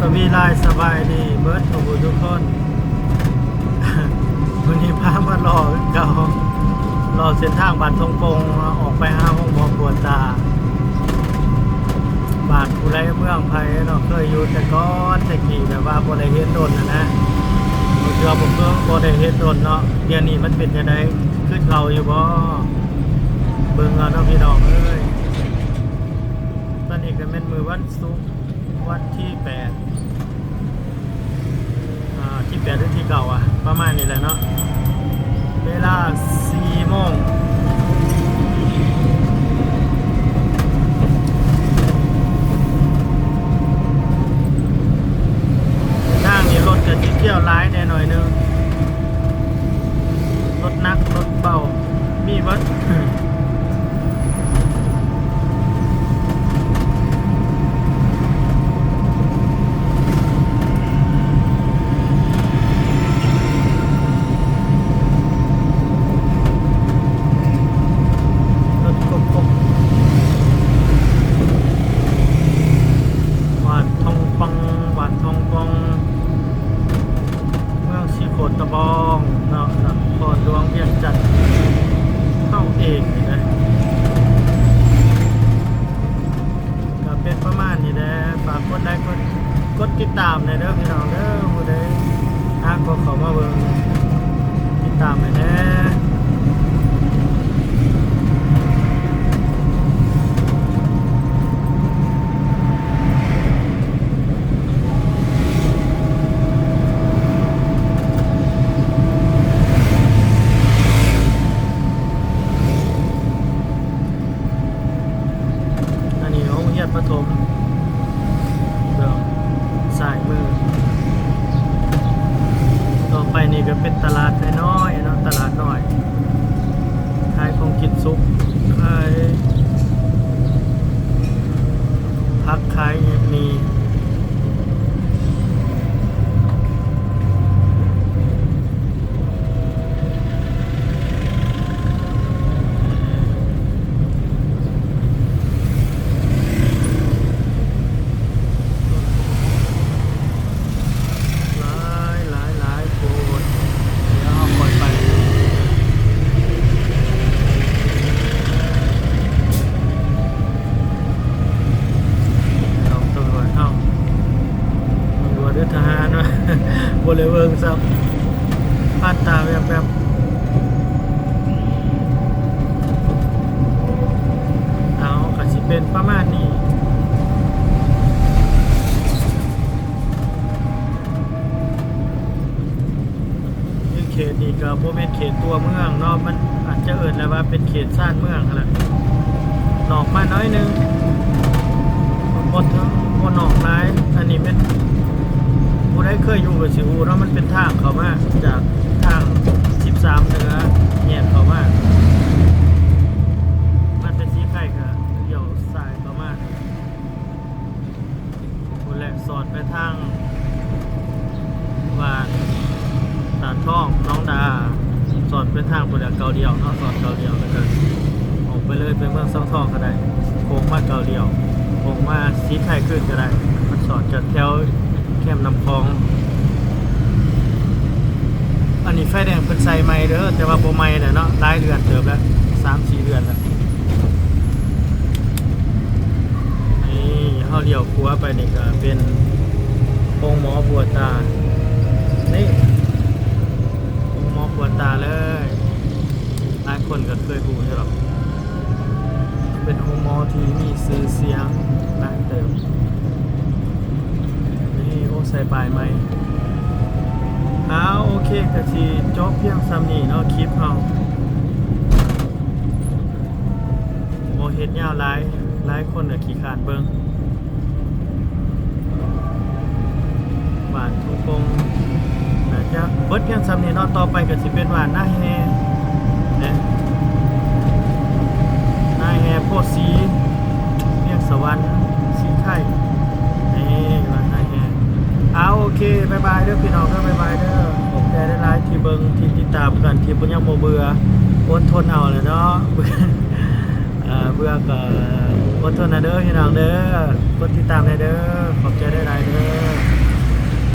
ສະບາຍດີ ສະບາຍດີເບິດທຸກຜູ້ທຸກຄົນ. ມື້ນີ້ພາມາເລາະຄືເກົ່າ ເລາະເສັ້ນທາງບ້ານທົ່ງປົ່ງ ອອກໄປຫາໂຮງໝໍປວດຕາ. ບ້ານຜູ້ໃດເມືອງໃຜເນາະ ເຄີຍຢູ່ແຕ່ກ່ອນແຕ່ກີ້ ແບບວ່າບໍ່ໄດ້ເຫັນດົນຫັ້ນນະ. ບາງເທື່ອບໍ່ເຄີຍ ບໍ່ໄດ້ເຫັນດົນເນາະ. ດຽວນີ້ມັນເປັນຈັ່ງໃດ ຄືເກົ່າຢູ່ບໍ່? ເບິ່ງເອົາເນາະພີ່ນ້ອງເອີຍ. ຕອນນີ້ກໍແມ່ນມື້ວັນສຸກ ວັນທີແປດ ອ່າ ທີແປດ ຫຼື ທີເກົ້າ ອະ ປະມານນີ້ແຫຼະເນາະ. ເວລາສີ່ໂມງ ທາງນີ້ລົດກໍຊິທຽວຫຼາຍແດ່ໜ້ອຍໜຶ່ງ ລົດໜັກ ລົດເບົາ ມີເບິດ. ລົດກົບໆ ບ້ານທ່ອງປອງ ບ້ານທ່ອງປອງ ເມືອງສີໂຄດຕະບອງເນາະ ນະຄອນຫຼວງວຽງຈັນເຮົາເອງນີ້ແຫຼະ. ກໍເປັນປະມານນີ້ແຫຼະ ຝາກກົດໄລ ກົດ ກົດຕິດຕາມແດ່ເດີພີ່ນ້ອງເດີ. ຜູ້ໃດຫາກໍເຂົ້າມາເບິ່ງ ຕິດຕາມໃຫ້ແດ່. ອັນນີ້ໂຮງຮຽນປະຖົມ ເບື້ອງຊ້າຍມື. ຕໍ່ໄປນີ້ກໍເປັນຕະຫຼາດນ້ອຍໆເນາະ ຕະຫຼາດນ້ອຍ ຂາຍຂອງກິນສຸກ ຂາຍຜັກ ຂາຍໝີ່. ຫຼາຍ ຫຼາຍ ຫຼາຍໂພດ. ດຽວເຮົາຄ່ອຍໄປ ຕຳຫຼວດເຮົາ ຕຳຫຼວດ ຫຼື ທະຫານວະ ບໍ່ໄດ້ເບິ່ງຊ້ຳ ຜ່ານຕາແວບໆ. ເອົາ ກໍຊິເປັນປະມານນີ້. ເຂດນີ້ກໍບໍ່ແມ່ນເຂດຕົວເມືອງເນາະ ມັນອາດຈະເອີ້ນໄດ້ວ່າເປັນເຂດຊານເມືອງຫັ້ນລະ ນອກມາໜ້ອຍໜຶ່ງ ບໍ່ເຖິງ ບໍ່ນອກຫຼາຍ. ອັນນີ້ແມ່ນ ຜູ້ໃດເຄີຍຢູ່ກໍຊິຮູ້ເນາະ ມັນເປັນທາງເຂົ້າມາຈາກທາງສິບສາມເໜືອ ແຍກເຂົ້າມາ ມາແຕ່ສີໄຄກໍລ້ຽວຊ້າຍເຂົ້າມາ. ພຸ້ນແຫຼະ ສອດໄປທາງບ້ານຕາດທອງ ໜອງດາ ສອດໄປທາງພຸ້ນແຫຼະ ເກົ້າລ້ຽວເນາະ ສອດເກົ້າລ້ຽວ ແລ້ວກໍອອກໄປເລີຍ ໄປເມືອງສັງທອງກໍໄດ້ ໂຄ້ງມາເກົ້າລ້ຽວ ໂຄ້ງມາສີໄຄຄືນກໍໄດ້ ມັນສອດຈາກແຖວແຄມນ້ຳຂອງ. ອັນນີ້ໄຟແດງເພິ່ນໃສ່ໃໝ່ເດີ ແຕ່ວ່າບໍ່ໃໝ່ແຫຼະເນາະ ຫຼາຍເດືອນເຕີບແລ້ວ ສາມສີ່ເດືອນແລ້ວ. ນີ້ເຮົາລ້ຽວຂວາໄປນີ້ກໍເປັນໂຮງໝໍປົວຕາ ນີ້ໂຮງໝໍປົວຕາເລີຍ ຫຼາຍຄົນກໍເຄີຍຮູ້ຢູ່ດອກ ເປັນໂຮງໝໍທີ່ມີຊື່ສຽງຫຼາຍເຕີບ. ນີ້ ໂອ້ ໃສ່ປ້າຍໃໝ່. ອ້າວ ໂອເຄ ກໍຊິຈົບພຽງສ່ຳນີ້ເນາະ ຄລິບເຮົາ ບໍ່ເຮັດຍາວຫຼາຍ ຫຼາຍຄົນກໍຂີ້ຄ້ານເບິ່ງ. ບ້ານທົ່ງປົ່ງ ໜ້າຈະເບິດພຽງສ່ຳນີ້ເນາະ ຕໍ່ໄປກໍຊິເປັນບ້ານນາແຮ່ເດ້ ນາແຮ່ ໂພສີ ວຽງສະຫວັນ ສີໄຄ ນີ້ ບ້ານນາແຮ່. ເອົາ ໂອເຄ ບາຍບາຍເດີພີ່ນ້ອງເດີ ບາຍບາຍເດີ ຂອບໃຈຫຼາຍໆທີ່ເບິ່ງ ທີ່ຕິດຕາມກັນ ທີ່ບໍ່ ຍັງບໍ່ເບື່ອ ອົດທົນເອົາແຫຼະເນາະ. ເອີ ເບື່ອກໍອົດທົນແດ່ເດີພີ່ນ້ອງເດີ ກົດຕິດຕາມແດ່ເດີ ຂອບໃຈ